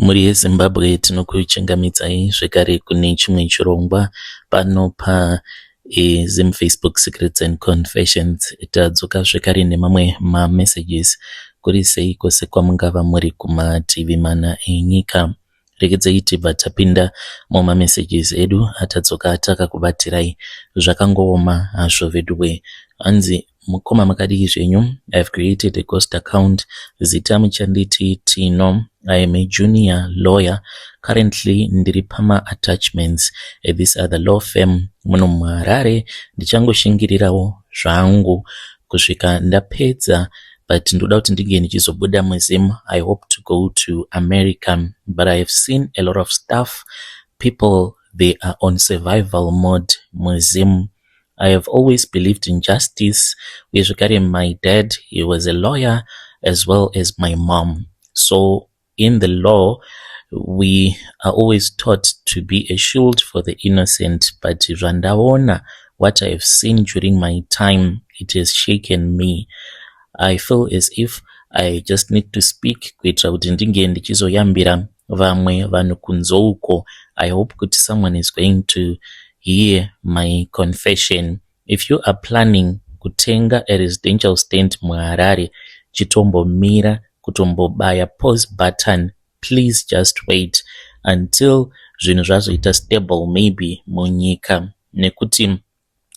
Mhuri yeZimbabwe, tinokuchingamidzai zvekare kune chimwe chirongwa pano paZim Facebook Secrets and Confessions. Tadzoka zvekare nemamwe mamessages. Kuri sei kwose kwamungava muri kumativi mana enyika? Regedzai tibva tapinda mumamessages edu atadzoka takakubatirai. Zvakangooma hazvo veduwe. Hanzi, "Mukoma, makadii zvenyu? I have created a ghost account. Zita muchanditi Tino. I am a junior lawyer. Currently ndiri pama-attachments at this other law firm muno muHarare. Ndichangoshingirirawo zvangu kusvika ndapedza, but ndoda kuti ndinge ndichizobuda muZim. I hope to go to America, but I have seen a lot of stuff. People, they are on survival mode muZim. I have always believed in justice. Uye zvekare my dad, he was a lawyer, as well as my mom. So in the law we are always taught to be a shield for the innocent, but zvandaona, what I have seen during my time, it has shaken me. I feel as if I just need to speak kuitira kuti ndinge ndichizoyambira vamwe vanhu kunze uko. I hope kuti someone is going to hear my confession. If you are planning kutenga a residential stand muHarare, chitombomira, kutombobaya pause button. Please just wait until zvinhu zvazoita stable maybe munyika, nekuti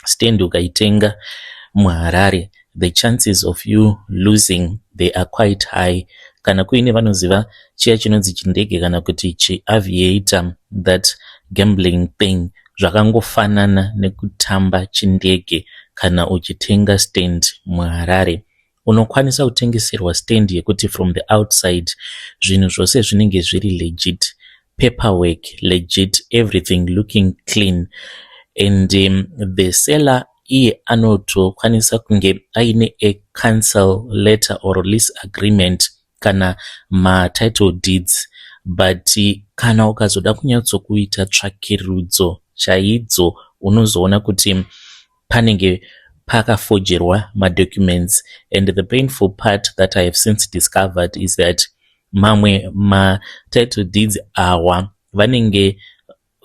stand ukaitenga muHarare, the chances of you losing, they are quite high. Kana kuine vanoziva chiya chinonzi chindege kana kuti chiaviator, that gambling thing, zvakangofanana nekutamba chindege. Kana uchitenga stand muHarare, unokwanisa kutengeserwa stand yekuti from the outside zvinhu zvose zvinenge zviri legit, paperwork legit, everything looking clean, and the seller iye anotokwanisa kunge aine a council letter or lease agreement kana matitle deeds, but kana ukazoda kunyatsokuita tsvakirudzo chaidzo, unozoona kuti panenge pakafojerwa madocuments. And the painful part that I have since discovered is that mamwe matitle deeds awa vanenge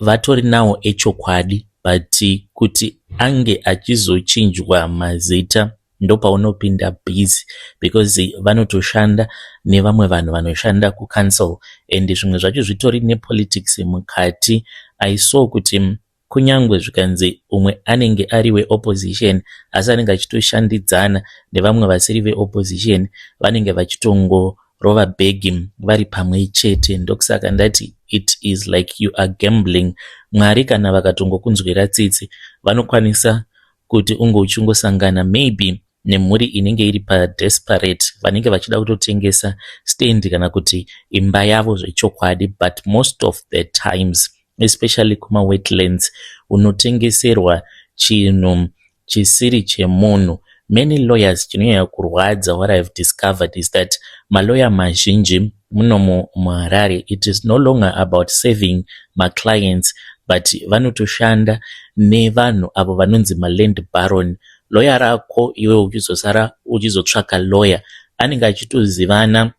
vatori nawo echokwadi, but kuti ange achizochinjwa mazita, ndopaunopinda busy, because vanotoshanda nevamwe vanhu vanoshanda kucouncil, and zvimwe zvacho zvitori nepolitics mukati. I saw kuti kunyange zvikanzi umwe anenge ari weopposition, asi anenge achitoshandidzana nevamwe vasiri veopposition, vanenge vachitongorova bhegi vari pamwe chete. Ndokusaka ndati it is like you are gambling. Mwari kana vakatongokunzwira tsitsi, vanokwanisa kuti unge uchingosangana maybe nemhuri inenge iri padesperate, vanenge vachida kutotengesa stand kana kuti imba yavo zvechokwadi. But most of the times, especially kumawetlands, unotengeserwa chinhu chisiri chemunhu. Many lawyers, chinonyanya kurwadza, what I have discovered is that maloya mazhinji munomu muHarare, it is no longer about saving maclients, but vanotoshanda nevanhu avo vanonzi maland baron. Loya rako iwe uchizosara uchizotsvaka lawyer, anenge achitozivana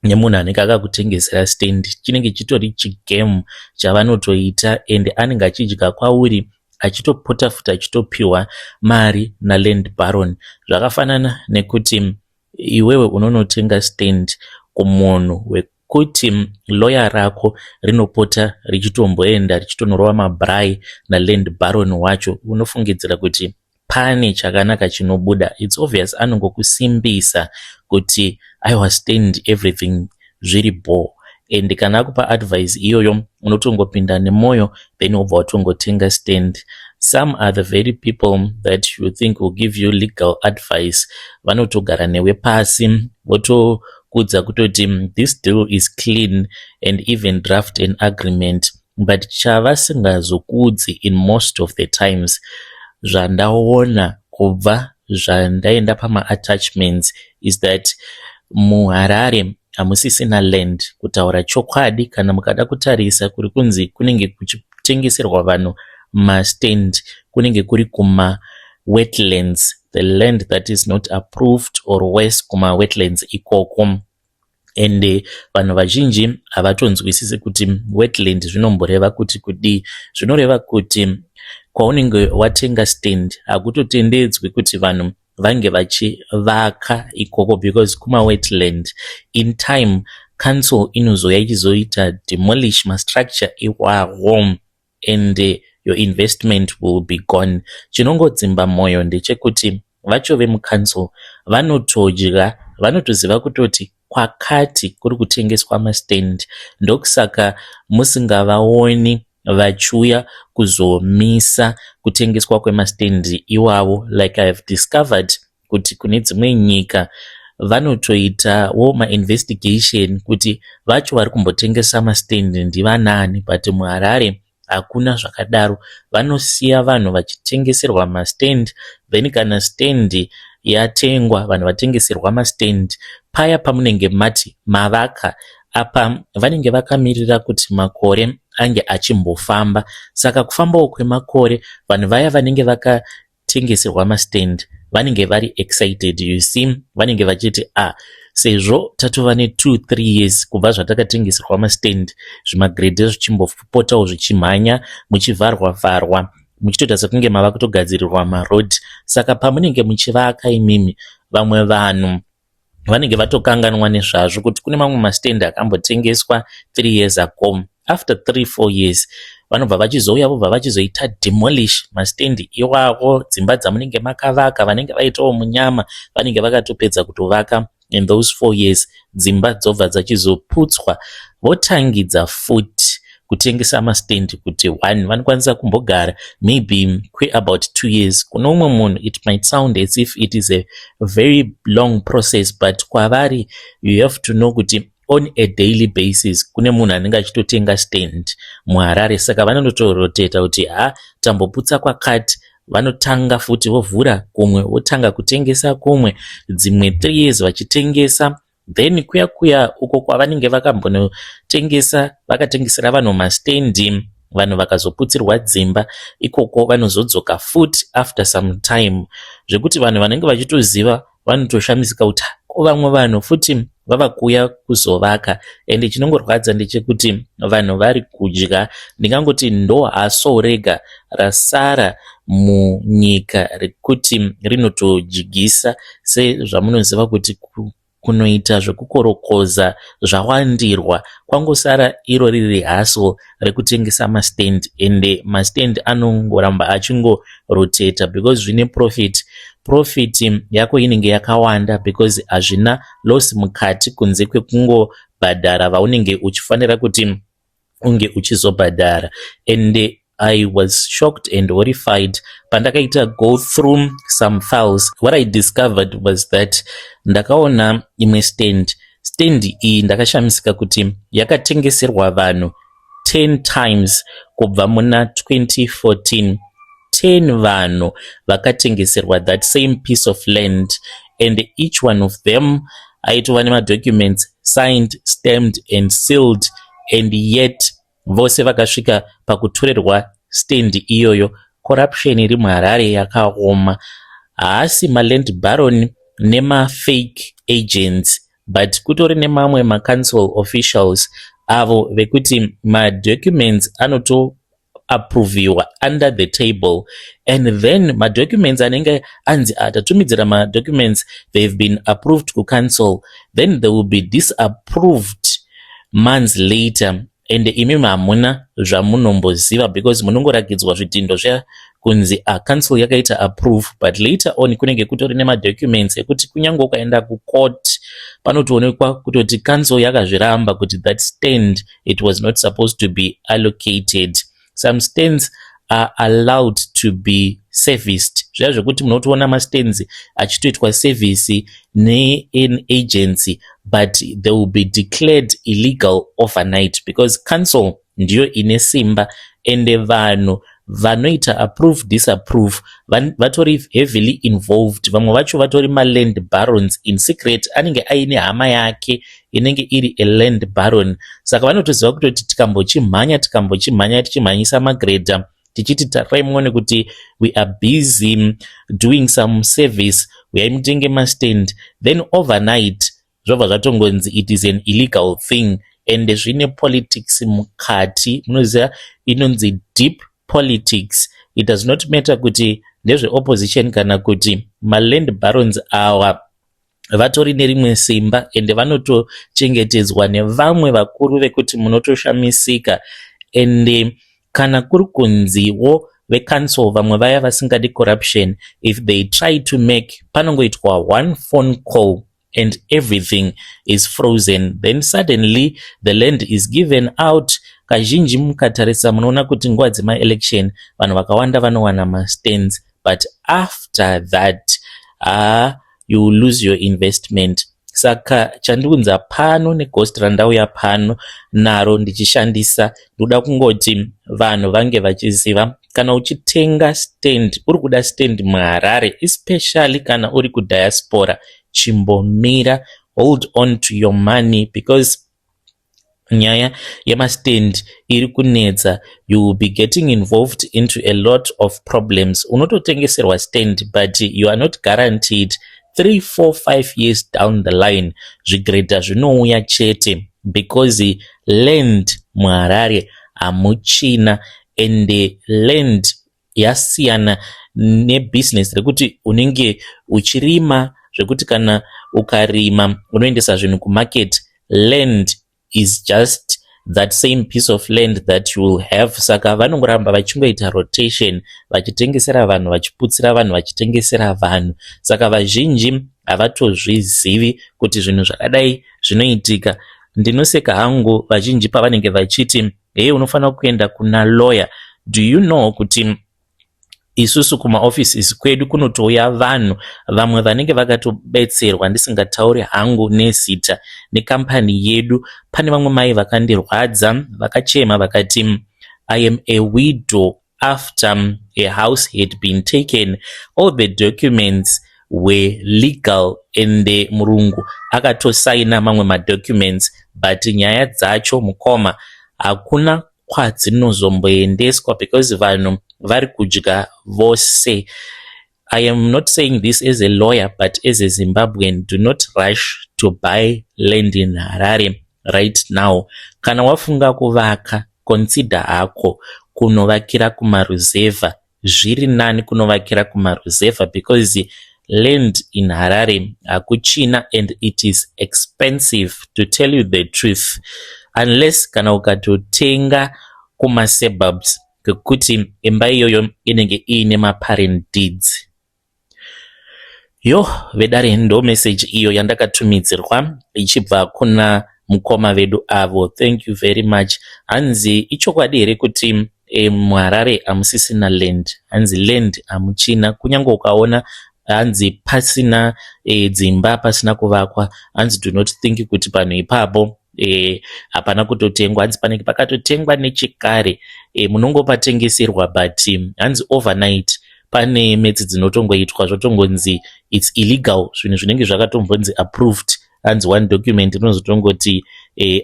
nemunhu anenge akakutengesera stand. Chinenge chitori chigame chavanotoita, and anenge achidya kwauri, achitopota futi achitopiwa mari naland baron. Zvakafanana nekuti iwewe unonotenga stand kumunhu wekuti loya rako rinopota richitomboenda richitonorova mabraai naland baron wacho, unofungidzira kuti pane chakanaka chinobuda? It's obvious anongokusimbisa kuti aiwa, stand, everything zviri bho, and kana akupa advice iyoyo, unotongopinda nemwoyo, then wobva watongotenga stand. Some are the very people that you think will give you legal advice. Vanotogara newe pasi, votokuudza kutoti this deal is clean, and even draft an agreement, but chavasingazokuudzi in most of the times, zvandaona kubva zvandaenda pamaattachments, is that muHarare hamusisina land. Kutaura chokwadi, kana mukada kutarisa kuri kunzi kunenge kuchitengeserwa vanhu mastand, kunenge kuri kumawetlands, the land that is not approved, or worse, kumawetlands ikoko. Ende vanhu vazhinji havatonzwisisi kuti wetland zvinomboreva kuti kudii. Zvinoreva kuti kwaunenge watenga stand hakutotendedzwi kuti vanhu vange vachivaka ikoko because kumawetland. In time council inozouya ichizoita demolish mastructure iwawo and your investment will be gone. Chinongodzimba mwoyo ndechekuti vacho vemucouncil vanotodya, vanotoziva kutoti kwakati kuri kutengeswa mastand. Ndokusaka musingavaoni vachiuya kuzomisa kutengeswa kwemastand iwavo. Like I have discovered kuti kune dzimwe nyika vanotoitawo mainvestigation kuti vacho vari kumbotengesa mastand ndivanani, but muHarare hakuna zvakadaro. Vanosiya vanhu vachitengeserwa mastand, then kana stand yatengwa, vanhu vatengeserwa mastand, paya pamunenge mati mavaka apa, vanenge vakamirira kuti makore ange achimbofamba. Saka kufambawo kwemakore, vanhu vaya vanenge vakatengeserwa mastand vanenge vari excited, you see. Vanenge vachiti, "Ah, sezvo tatova ne2 3 years kubva zvatakatengeserwa mastand, zvimagredhe zvichimbopotawo zvichimhanya, muchivharwa vharwa, muchitoita sekunge mava kutogadzirirwa marodhi." Saka pamunenge muchivaka imimi, vamwe vanhu vanenge vatokanganwa nezvazvo kuti kune mamwe mastand akambotengeswa 3 years ago. After 3 4 years vanobva vachizouya, vobva vachizoita demolish mastand iwavo. Dzimba dzamunenge makavaka, vanenge vaitawo munyama, vanenge vakatopedza kutovaka in those 4 years, dzimba dzobva dzachizoputswa, votangidza futi kutengesa mastand. Kuti one vanokwanisa kumbogara maybe kweabout 2 years. Kune umwe munhu it might sound as if it is a very long process, but kwavari you have to know kuti on a daily basis kune munhu anenge achitotenga stand muHarare. Saka vanonotoroteta kuti, "Ha, tamboputsa kwakati." Vanotanga futi, vovhura kumwe, votanga kutengesa kumwe, dzimwe 3 years vachitengesa. Then kuya kuya uko kwavanenge vakambonotengesa, vakatengesera vanhu mastendi, vanhu vakazoputsirwa dzimba ikoko, vanozodzoka futi after some time, zvekuti vanhu vanenge vachitoziva vanotoshamisika kuti ko vamwe vanhu futi vava kuuya kuzovaka. Ende chinongorwadza ndechekuti vanhu vari kudya. Ndingangoti ndo haso rega rasara munyika rekuti rinotodyisa. Sezvamunoziva kuti kunoita zvekukorokoza zvawandirwa, kwangosara iro riri hustle rekutengesa mastand. Ende mastand anongoramba achingoroteta because zvine profit. Profit yako inenge yakawanda because hazvina loss mukati, kunze kwekungobhadhara vaunenge uchifanira kuti unge uchizobhadhara. Ende I was shocked and horrified pandakaita go through some files. What I discovered was that ndakaona imwe stand. Stand iyi ndakashamisika kuti yakatengeserwa vanhu 10 times kubva muna 2014. 10 vanhu vakatengeserwa that same piece of land, and each one of them aitova nemadocuments signed, stamped and sealed, and yet vose vakasvika pakutorerwa stand iyoyo. Corruption iri muHarare yakaoma. Haasi maland baron nemafake agents, but kutori nemamwe macouncil officials avo vekuti madocuments anotoapproviwa under the table, and then madocuments anenge anzi atatumidzira madocuments, they've been approved kucouncil, then they will be disapproved months later. Ende imimi hamuna zvamunomboziva because munongorakidzwa zvidhindo zviya kunzi a council yakaita approve, but later on kunenge kutori nemadocuments ekuti kunyange ukaenda kucourt panotoonekwa kutoti council yakazviramba kuti that stand, it was not supposed to be allocated. Some stands are allowed to be serviced, zviya zvekuti munotoona mastands achitoitwa service nean agency, but they will be declared illegal overnight because council ndiyo ine simba. Ende vanhu vanoita approve, disapprove vatori heavily involved. Vamwe vacho vatori maland barons in secret, anenge aine hama yake inenge iri aland baron. Saka vanotoziva kutoti tikambochimhanya, tikambochimhanya, tichimhanyisa magredha, tichiti, "Tarirai muone kuti we are busy doing some service, uyai mutenge mastand," then overnight Zvobva zvatongonzi it is an illegal thing and zvine politics mukati. Munoziva inonzi deep politics. It does not matter kuti ndezveopposition kana kuti maland barons awa vatori nerimwe simba ende vanotochengetedzwa nevamwe vakuru vekuti munotoshamisika. Ende kana kuri kunziwo vecouncil vamwe vaya vasingadi corruption, if they try to make, panongoitwa one phone call and everything is frozen. Then suddenly the land is given out. Kazhinji mukatarisa munoona kuti nguva dzemaelection vanhu vakawanda vanowana mastands, but after that, ah, you lose your investment. Saka chandiunza pano neghost randauya pano naro ndichishandisa, ndoda kungoti vanhu vange vachiziva, kana uchitenga stand, uri kuda stand muHarare, especially kana uri kudiaspora, chimbomira, hold on to your money, because nyaya yemastand iri kunetsa. You will be getting involved into a lot of problems. Unototengeserwa stand, but you are not guaranteed. 3 4 5 years down the line, zvigreda zvinouya chete, because land muHarare hamuchina. And land yasiyana nebhizinesi rekuti unenge uchirima, zvekuti kana ukarima unoendesa zvinhu kumarket. Land is just that same piece of land that you will have. Saka vanongoramba vachingoita rotation, vachitengesera vanhu, vachiputsira vanhu, vachitengesera vanhu. Saka vazhinji havatozvizivi kuti zvinhu zvakadai zvinoitika. Ndinoseka hangu vazhinji pavanenge vachiti, "Hei, unofanira kuenda kuna lawyer." Do you know kuti isusu kumaoffices kwedu kunotouya vanhu vamwe vanenge vakatobetserwa, ndisingatauri hangu nezita nekambani yedu? Pane vamwe mai vakandirwadza, vakachema vakati, "I am a widow. After a house had been taken, all the documents were legal and murungu akatosaina mamwe madocuments, but nyaya dzacho, mukoma, hakuna kwadzinozomboendeswa because vanhu vari kudya vose. I am not saying this as a lawyer, but as a Zimbabwean, do not rush to buy land in Harare right now. Kana wafunga kuvaka, consider hako kunovakira kumaruzevha. Zviri nani kunovakira kumaruzevha because land in Harare hakuchina and it is expensive, to tell you the truth, unless kana ukatotenga kumasuburbs kwekuti imba iyoyo inenge iine maparent deeds." Yo vedare, ndo message iyo yandakatumidzirwa ichibva kuna mukoma vedu avo. Thank you very much. Hanzi, ichokwadi here kuti muHarare hamusisina land? Hanzi land hamuchina, kunyange ukaona hanzi pasina dzimba, pasina kuvakwa, hanzi do not think kuti panhu ipapo hapana kutotengwa. Hanzi panenge pakatotengwa nechekare, munongopatengeserwa, but hanzi overnight pane metsi dzinotongoitwa, zvotongonzi it's illegal. Zvinhu zvinenge zvakatombonzi approved, hanzi one document inozotongoti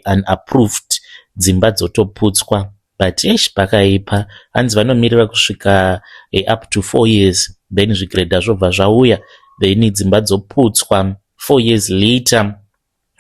unapproved, dzimba dzotoputswa. But esh, pakaipa. Hanzi vanomirira kusvika up to 4 years, then zvigreda zvobva zvauya, then dzimba dzoputswa. 4 years later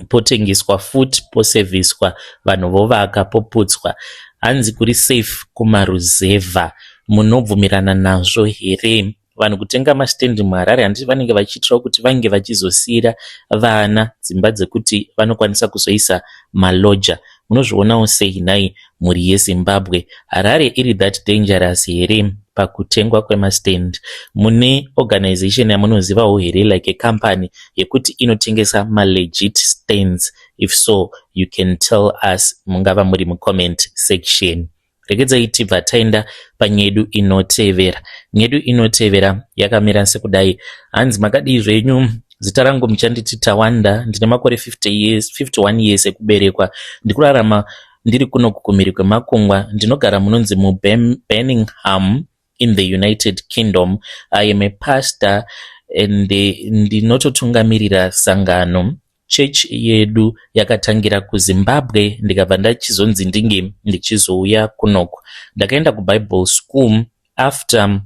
potengeswa futi, posevhiswa, vanhu vovaka, poputswa. Hanzi kuri safe kumaruzevha. Munobvumirana nazvo here? Vanhu kutenga masitendi muHarare, handiti vanenge vachiitirawo kuti vange vachizosiyira vana dzimba dzekuti vanokwanisa kuzoisa maloja? Munozvionawo sei nhai, mhuri yeZimbabwe? Harare iri that dangerous here pakutengwa kwemastand? Mune organization yamunozivawo here, like a company yekuti inotengesa malegit stands? If so, you can tell us, mungava muri mucomment section. Regedzai tibva taenda panyedu inotevera. Nyedu inotevera yakamira sekudai. Hanzi, "Makadii zvenyu? Zita rangu muchanditi Tawanda. Ndine makore 50 years, 51 years ekuberekwa. Ndikurarama ndiri kuno kumhiri kwemakungwa. Ndinogara munonzi muBirmingham in the United Kingdom. I am a pastor and ndinototungamirira sangano. Chechi yedu yakatangira kuZimbabwe, ndikabva ndachizonzi ndinge ndichizouya kunoku. Ndakaenda kuBible school after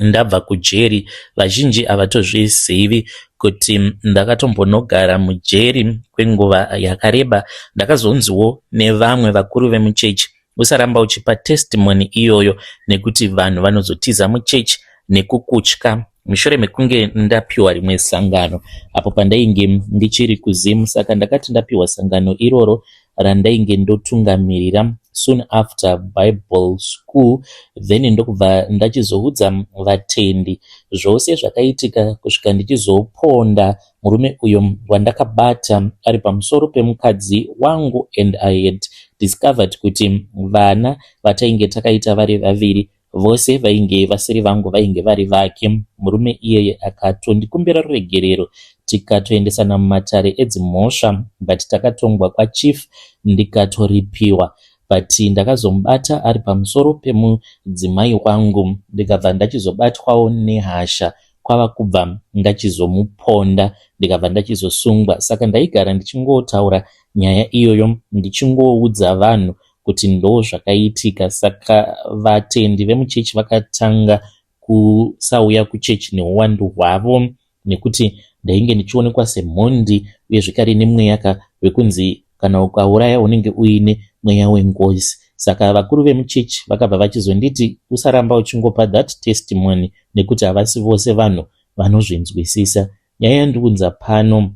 Ndabva kujeri vazhinji havatozvizivi kuti ndakatombonogara mujeri kwenguva yakareba. Ndakazonziwo nevamwe vakuru vemuchechi usaramba uchipa testimony iyoyo nekuti vanhu vanozotiza muchechi nekukutya. Mushure mekunge ndapiwa rimwe sangano apo pandainge ndichiri kuZim, saka ndakati ndapiwa sangano iroro randainge ndotungamirira soon after Bible school, then ndokubva ndachizoudza vatendi zvose zvakaitika kusvika ndichizoponda murume uyo wandakabata ari pamusoro pemukadzi wangu, and I had discovered kuti vana vatainge takaita vari vaviri vose vainge vasiri vangu, vainge vari vake. Murume iyeye akatondikumbira ruregerero, tikatoendesana mumatare edzimhosva, but takatongwa kwachief ndikatoripiwa. But ndakazomubata ari pamusoro pemudzimai wangu, ndikabva ndachizobatwawo nehasha kwava kubva ndachizomuponda, ndikabva ndachizosungwa. Saka ndaigara ndichingotaura nyaya iyoyo, ndichingoudza vanhu kuti ndo zvakaitika. Saka vatendi vemuchechi vakatanga kusauya kuchechi neuwandu hwavo nekuti ndainge ndichionekwa semhondi, uye zvekare nemweya ka wekunzi kana ukauraya unenge uine mweya wengozi. Saka vakuru vemuchechi vakabva vachizonditi usaramba uchingopa that testimony nekuti havasi vose vanhu vanozvinzwisisa. Nyaya yandiunza pano,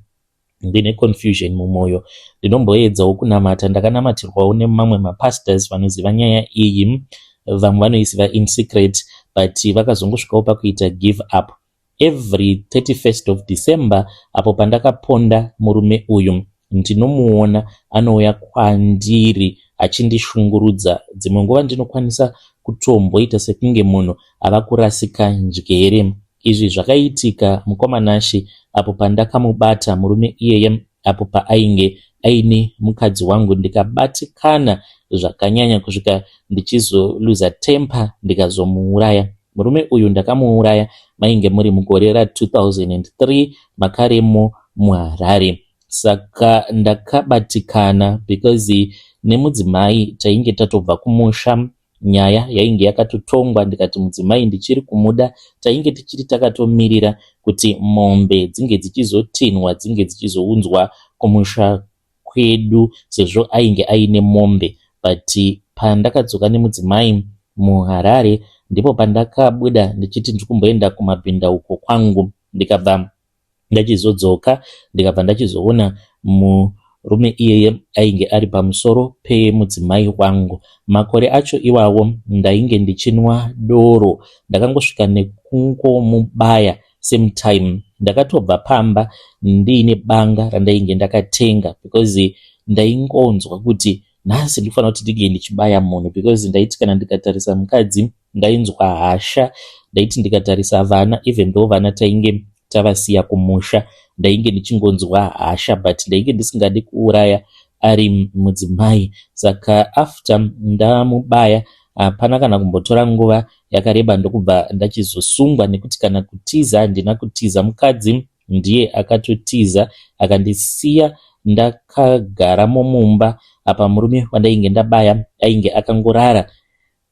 ndine confusion mumwoyo. Ndinomboedzawo kunamata, ndakanamatirwawo nemamwe mapastors vanoziva nyaya iyi. Vamwe vanoiziva in secret, but vakazongosvikawo pakuita give up. Every 31st of December apo pandakaponda murume uyu, ndinomuona anouya kwandiri achindishungurudza. Dzimwe nguva ndinokwanisa kutomboita sekunge munhu ava kurasika njere. Izvi zvakaitika, mukoma Nashe, apo pandakamubata murume iyeye apo paainge aine mukadzi wangu, ndikabatikana zvakanyanya kusvika ndichizoluza temper, ndikazomuuraya. Murume uyu ndakamuuraya mainge muri mugore ra2003 makaremo muHarare. Saka ndakabatikana because nemudzimai tainge tatobva kumusha, nyaya yainge yakatotongwa, ndikati mudzimai ndichiri kumuda. Tainge tichiri takatomirira kuti mombe dzinge dzichizotinhwa, dzinge dzichizounzwa kumusha kwedu sezvo ainge aine mombe. But pandakadzoka nemudzimai muHarare, ndipo pandakabuda ndichiti ndiri kumboenda kumabhindauko kwangu, ndikabva ndachizodzoka, ndikabva ndachizoona murume iyeye ainge ari pamusoro pemudzimai wangu. Makore acho iwawo ndainge ndichinwa doro. Ndakangosvika nekungomubaya same time. Ndakatobva pamba ndiine banga randainge ndakatenga because ndaingonzwa kuti nhasi ndinofanira kuti ndinge ndichibaya munhu, because ndaiti kana ndikatarisa mukadzi ndainzwa hasha. Ndaiti ndikatarisa vana, even though vana tainge tavasiya kumusha, ndainge ndichingonzwa hasha, but ndainge ndisingadi kuuraya ari mudzimai. Saka after ndamubaya, hapana kana kumbotora nguva yakareba, ndokubva ndachizosungwa nekuti kana kutiza handina kutiza. Mukadzi ndiye akatotiza akandisiya ndakagaramo mumba. Apa murume wandainge ndabaya ainge akangorara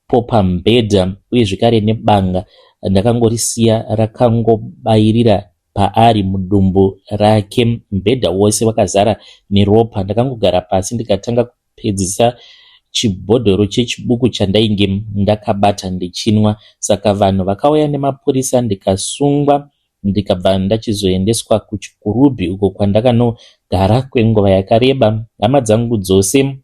po pamubhedha, uye zvekare nebanga ndakangorisiya rakangobayirira paari mudumbu rake. Mubhedha wose wakazara neropa. Ndakangogara pasi ndikatanga kupedzisa chibhodhoro chechibuku chandainge ndakabata ndichinwa. Saka vanhu vakauya nemapurisa, ndikasungwa, ndikabva ndachizoendeswa kuChikurubhi uko kwandakanogara kwenguva yakareba. Hama dzangu dzose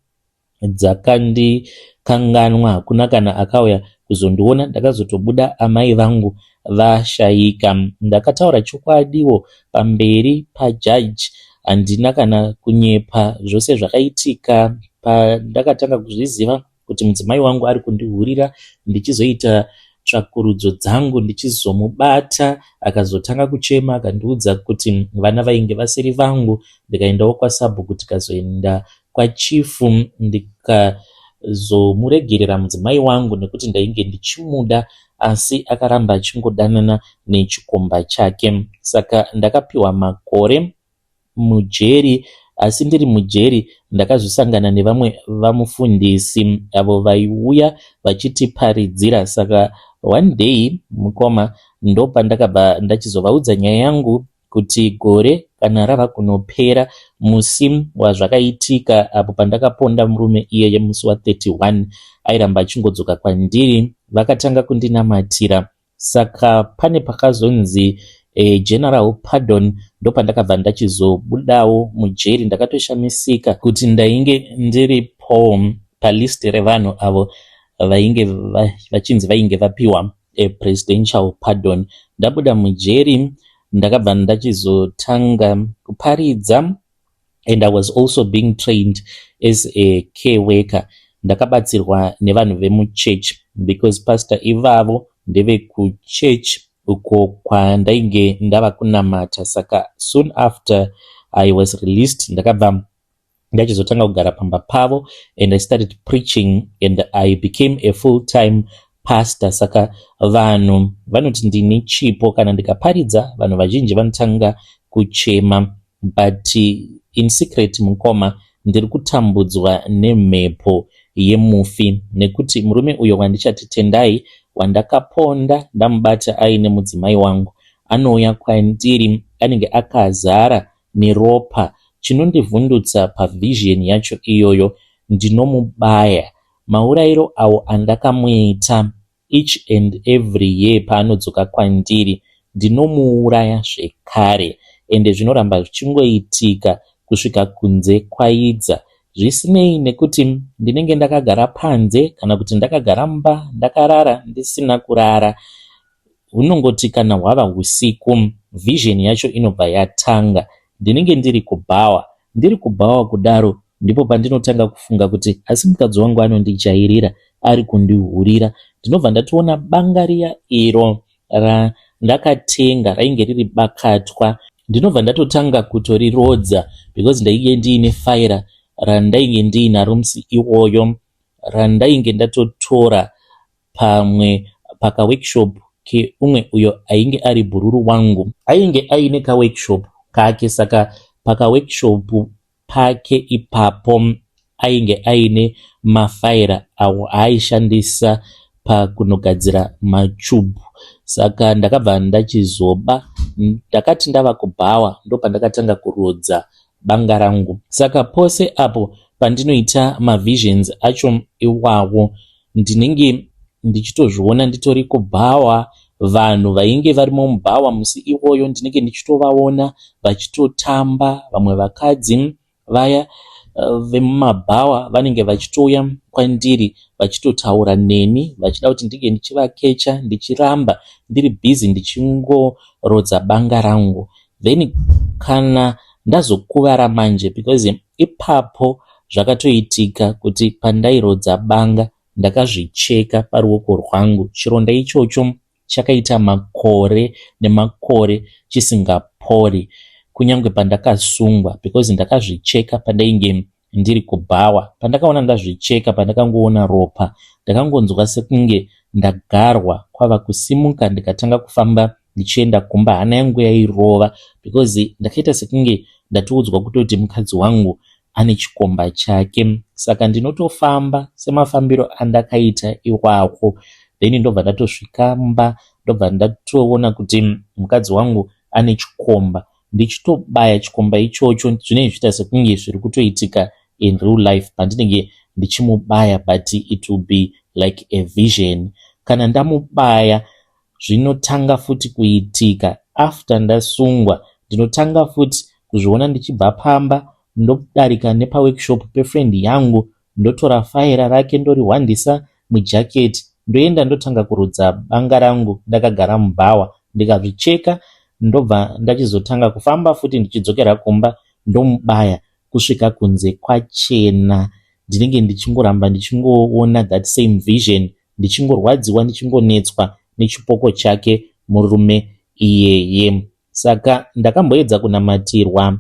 dzakandikanganwa, hakuna kana akauya kuzondiona. Ndakazotobuda amai vangu vashayika. Ndakataura chokwadiwo pamberi pajaji, handina kana kunyepa. Zvose zvakaitika pandakatanga kuzviziva kuti mudzimai wangu ari kundihurira, ndichizoita tsvakurudzo dzangu, ndichizomubata, akazotanga kuchema akandiudza kuti vana vainge vasiri vangu. Ndikaendawo kwasabhuku, tikazoenda kwachief, ndikazomuregerera mudzimai wangu nekuti ndainge ndichimuda, asi akaramba achingodanana nechikomba chake. Saka ndakapiwa makore mujeri. Asi ndiri mujeri ndakazosangana nevamwe vamufundisi avo vaiuya vachitiparidzira. Saka one day mukoma, ndopandakabva ndachizovaudza nyaya yangu kuti gore kana rava kunopera, musi wazvakaitika apo pandakaponda murume iyeye musi wa31, airamba achingodzoka kwandiri. Vakatanga kundinamatira, saka pane pakazonzi general pardon, ndopandakabva ndachizobudawo mujeri. Ndakatoshamisika kuti ndainge ndiripo palist revanhu avo vainge vachinzi vainge vapiwa presidential pardon. Ndabuda mujeri, ndakabva ndachizotanga kuparidza and I was also being trained as a care worker. Ndakabatsirwa nevanhu vemuchurch because pastor ivavo ndevekuchurch uko kwandainge ndava kunamata. Saka soon after I was released, ndakabva ndachizotanga kugara pamba pavo and I started preaching and I became a full time pastor. Saka vanhu vanoti ndine chipo. Kana ndikaparidza, vanhu vazhinji vanotanga kuchema, but in secret, mukoma, ndiri kutambudzwa nemhepo yemufi, nekuti murume uyo wandichati Tendai, wandakaponda ndamubata aine mudzimai wangu, anouya kwandiri anenge akazara neropa. Chinondivhundutsa pavision yacho iyoyo, ndinomubaya. Maurayiro awo andakamuita, each and every year paanodzoka kwandiri ndinomuuraya zvekare, ende zvinoramba zvichingoitika kusvika kunze kwaidza, zvisinei nekuti ndinenge ndakagara panze kana kuti ndakagara mumba ndakarara ndisina kurara. Hunongoti kana hwava usiku, vision yacho inobva yatanga. Ndinenge ndiri kubhawa. Ndiri kubhawa kudaro, ndipo pandinotanga kufunga kuti asi mukadzi wangu anondijairira, ari kundihurira. Ndinobva ndatoona banga riya iro randakatenga, rainge riri bakatwa. Ndinobva ndatotanga kutorirodza because ndainge ndiine faira randainge ndiinaro musi iwoyo, randainge ndatotora pamwe pakaworkshop keumwe uyo ainge ari bhururu wangu, ainge aine kaworkshop kake. Saka pakaworkshop pake ipapo ainge aine mafaira awo aaishandisa pakunogadzira machubhu. Saka ndakabva ndachizoba. Ndakati ndava kubhawa, ndopandakatanga kurodza banga rangu. Saka pose apo pandinoita mavisions acho iwawo, ndinenge ndichitozviona nditori kubhawa. Vanhu vainge varimo mubhawa musi iwoyo ndinenge ndichitovaona vachitotamba. Vamwe vakadzi vaya vemumabhawa vanenge vachitouya kwandiri vachitotaura neni, vachida kuti ndinge ndichivakecha. Ndichiramba, ndiri busy ndichingorodza banga rangu. Then kana ndazokuvara manje, because ipapo zvakatoitika kuti pandairodza banga ndakazvicheka paruoko rwangu. Chironda ichocho chakaita makore nemakore chisingapori, kunyange pandakasungwa, because ndakazvicheka pandainge ndiri kubhawa. Pandakaona ndazvicheka, pandakangoona ropa, ndakangonzwa sekunge ndagarwa, kwava kusimuka ndikatanga kufamba ndichienda kumba. Hana yangu yairova because ndakaita sekunge ndatoudzwa kutoti mukadzi wangu ane chikomba chake. Saka ndinotofamba semafambiro andakaita iwako, then ndobva ndatosvika mumba, ndobva ndatoona kuti mukadzi wangu ane chikomba. Ndichitobaya chikomba ichocho, zvinenge zvichiita sekunge zviri kutoitika in real life pandinenge ndichimubaya, but it will be like a vision. Kana ndamubaya, zvinotanga futi kuitika. After ndasungwa, ndinotanga futi kuzviona ndichibva pamba, ndodarika nepaworkshop pefriend yangu, ndotora faira rake, ndorihwandisa mujaketi, ndoenda ndotanga kurodza banga rangu ndakagara mubhawa. Ndikazvicheka, ndobva ndachizotanga kufamba futi ndichidzokera kumba, ndomubaya kusvika kunze kwachena. Ndinenge ndichingoramba ndichingoona that same vision, ndichingorwadziwa, ndichingonetswa nechipoko chake murume iyeye. Saka ndakamboedza kunamatirwa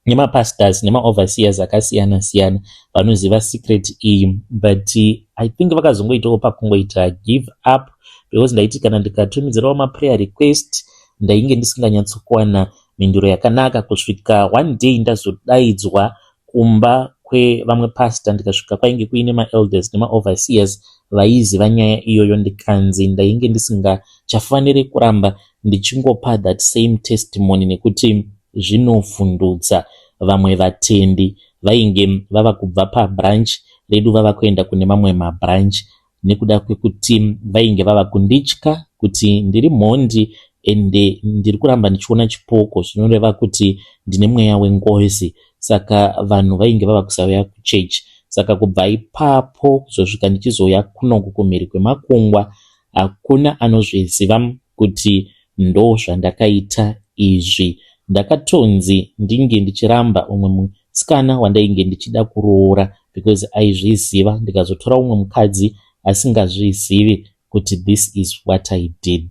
nemapastors nemaoverseers akasiyana siyana vanoziva secret iyi, but I think vakazongoitawo pakungoita give up, because ndaiti kana ndikatumidzirawo maprayer request, ndainge ndisinganyatsokuwana. mhinduro yakanaka kusvika one day ndazodaidzwa kumba kwevamwe pastor. Ndikasvika kwainge kuine maelders nemaoverseers vaiziva nyaya iyoyo, ndikanzi ndainge ndisingachafaniri kuramba ndichingopa that same testimony nekuti zvinovhundutsa vamwe vatendi vainge vava kubva pabranch redu vava kuenda kune mamwe mabranch, nekuda kwekuti vainge vava kunditya kuti ndiri mhondi ende ndiri kuramba ndichiona chipoko, zvinoreva kuti ndine mweya wengozi. Saka vanhu vainge vava kusauya kuchechi. Saka kubva ipapo kuzosvika ndichizouya kunoku kumhiri kwemakungwa, hakuna anozviziva kuti ndo zvandakaita izvi. Ndakatonzi ndinge ndichiramba umwe musikana wandainge ndichida kuroora because aizviziva, ndikazotora umwe mukadzi asingazvizivi kuti this is what I did.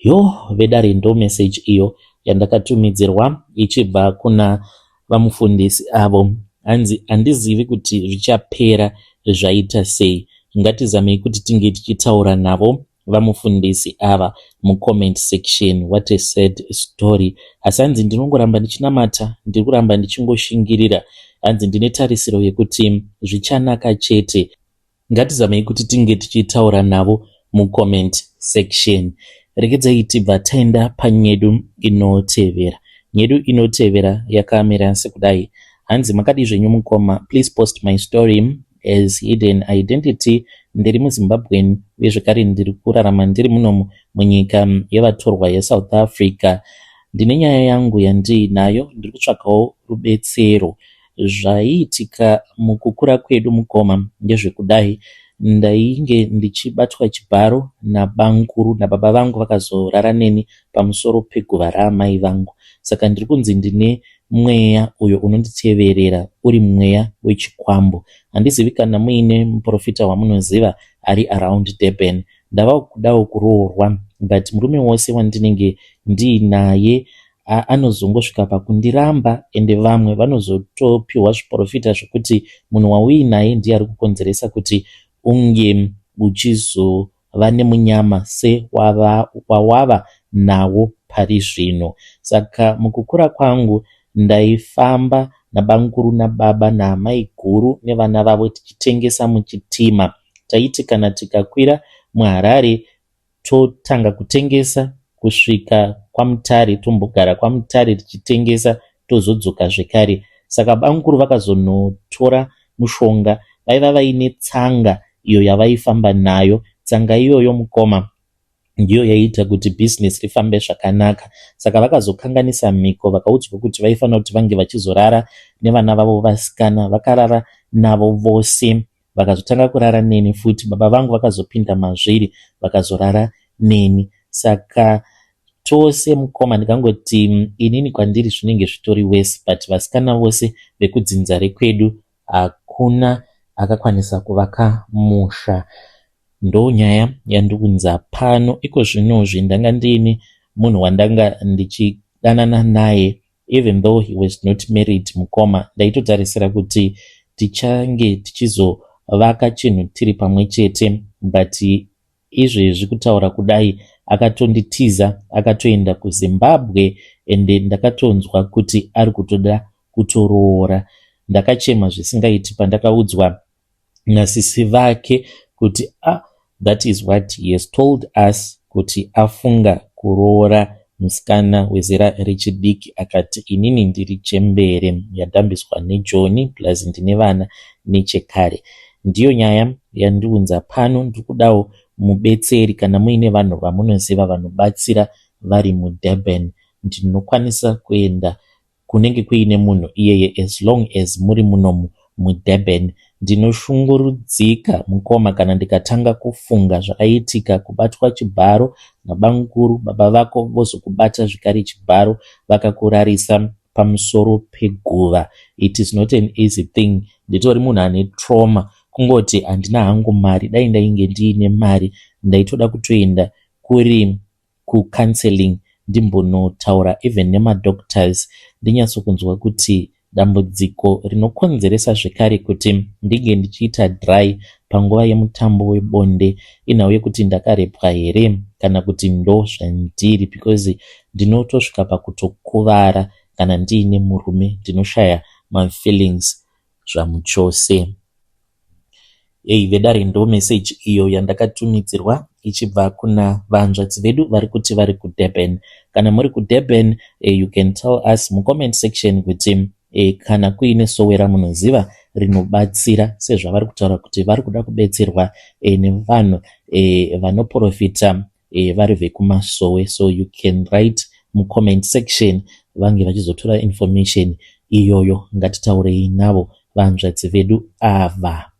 Yo vedare, ndo message iyo yandakatumidzirwa ichibva kuna vamufundisi avo. Hanzi handizivi kuti zvichapera zvaita sei. Ngatizamei kuti tinge tichitaura navo vamufundisi ava mucomment section. What a sad story. Asi hanzi ndinongoramba ndichinamata, ndiri kuramba ndichingoshingirira. Hanzi ndine tarisiro yekuti zvichanaka chete. Ngatizamei kuti tinge tichitaura navo mucomment section. Regedzai tibva taenda panyedu inotevera. Nyedu inotevera yakamira sekudai. Hanzi, "Makadi zvenyu mukoma? Please post my story as hidden identity. Ndiri muZimbabwean uye zvekare ndiri kurarama ndiri munomu munyika yevatorwa yeSouth Africa. Ndine nyaya yangu yandiinayo, ndiri kutsvakawo rubetsero. Zvaiitika mukukura kwedu mukoma ndezvekudai: ndainge ndichibatwa chibharo nabamukuru nababa vangu, vakazorara neni pamusoro peguva raamai vangu. Saka ndiri kunzi ndine mweya uyo unonditeverera, uri mweya wechikwambo. Handizivi kana muine muprofita wamunoziva ari around Durban. Ndava kudawo kuroorwa, but murume wose wandinenge ndiinaye anozongosvika pakundiramba, ende vamwe vanozotopiwa zviprofita zvekuti munhu wauinaye ndiye ari kukonzeresa kuti unge uchizova nemunyama sewawava nawo pari zvino. Saka mukukura kwangu ndaifamba nabamukuru nababa naamai guru nevana vavo tichitengesa muchitima. Taiti kana tikakwira muHarare, totanga kutengesa kusvika kwaMutare, tombogara kwaMutare tichitengesa, tozodzoka zvekare. Saka bamukuru vakazonotora mushonga. Vaiva vaine tsanga iyo yavaifamba nayo. Tsanga iyoyo mukoma ndiyo yaiita kuti bhizinesi rifambe zvakanaka. Saka vakazokanganisa mhiko, vakaudzwa kuti vaifanira kuti vange vachizorara nevana vavo vasikana. Vakarara navo vose, vakazotanga kurara neni futi. Baba vangu vakazopinda mazviri, vakazorara neni. Saka tose mukoma, ndingangoti inini kwandiri zvinenge zvitori worse, but vasikana vose vekudzinza rekwedu hakuna akakwanisa kuvaka musha. Ndo nyaya yandiunza pano iko zvinozvi. Ndanga ndiine munhu wandanga ndichidanana naye, even though he was not married mukoma. Ndaitotarisira kuti tichange tichizovaka chinhu tiri pamwe chete, but izvezvi kutaura kudai akatonditiza, akatoenda kuZimbabwe, ende ndakatonzwa kuti ari kutoda kutoroora. Ndakachema zvisingaiti pandakaudzwa nasisi vake kuti ah, that is what he has told us, kuti afunga kuroora musikana wezera rechidiki. Akati inini ndiri chembere yadhambiswa nejoni, plus ndine vana nechekare. Ndiyo nyaya yandiunza pano. Ndiri kudawo mubetseri. Kana muine vanhu vamunoziva vanobatsira vari muDurban, ndinokwanisa kuenda kunenge kuine munhu iyeye as long as muri munomu muDurban. Ndinoshungurudzika mukoma kana ndikatanga kufunga zvakaitika, kubatwa chibharo nabamukuru, baba vako vozokubata zvekare chibharo, vakakurarisa pamusoro peguva. It is not an easy thing. Nditori munhu ane trauma, kungoti handina hangu mari. Dai ndainge ndiine mari, ndaitoda kutoenda kuri kucounseling, ndimbonotaura even nemadoctors, ndinyatsokunzwa kuti Dambudziko rinokonzeresa zvekare kuti ndinge ndichiita dry panguva yemutambo webonde inhau yekuti ndakarepwa here kana kuti ndozvandiri because ndinotosvika pakutokuvara kana ndiine murume ndinoshaya mafeelings zvamuchose. Ei vedare ndo message iyo yandakatumidzirwa ichibva kuna vanzvadzi vedu vari kuti vari kuDurban. Kana muri kuDurban you can tell us mucomment section kuti kana kuine sowe ramunoziva rinobatsira sezvavari kutaura kuti vari kuda kubetserwa nevanhu vanoprofita vari vekumasowe. So you can write mucomment section vange vachizotora information iyoyo. Ngatitaurei navo vanzvadzi vedu ava.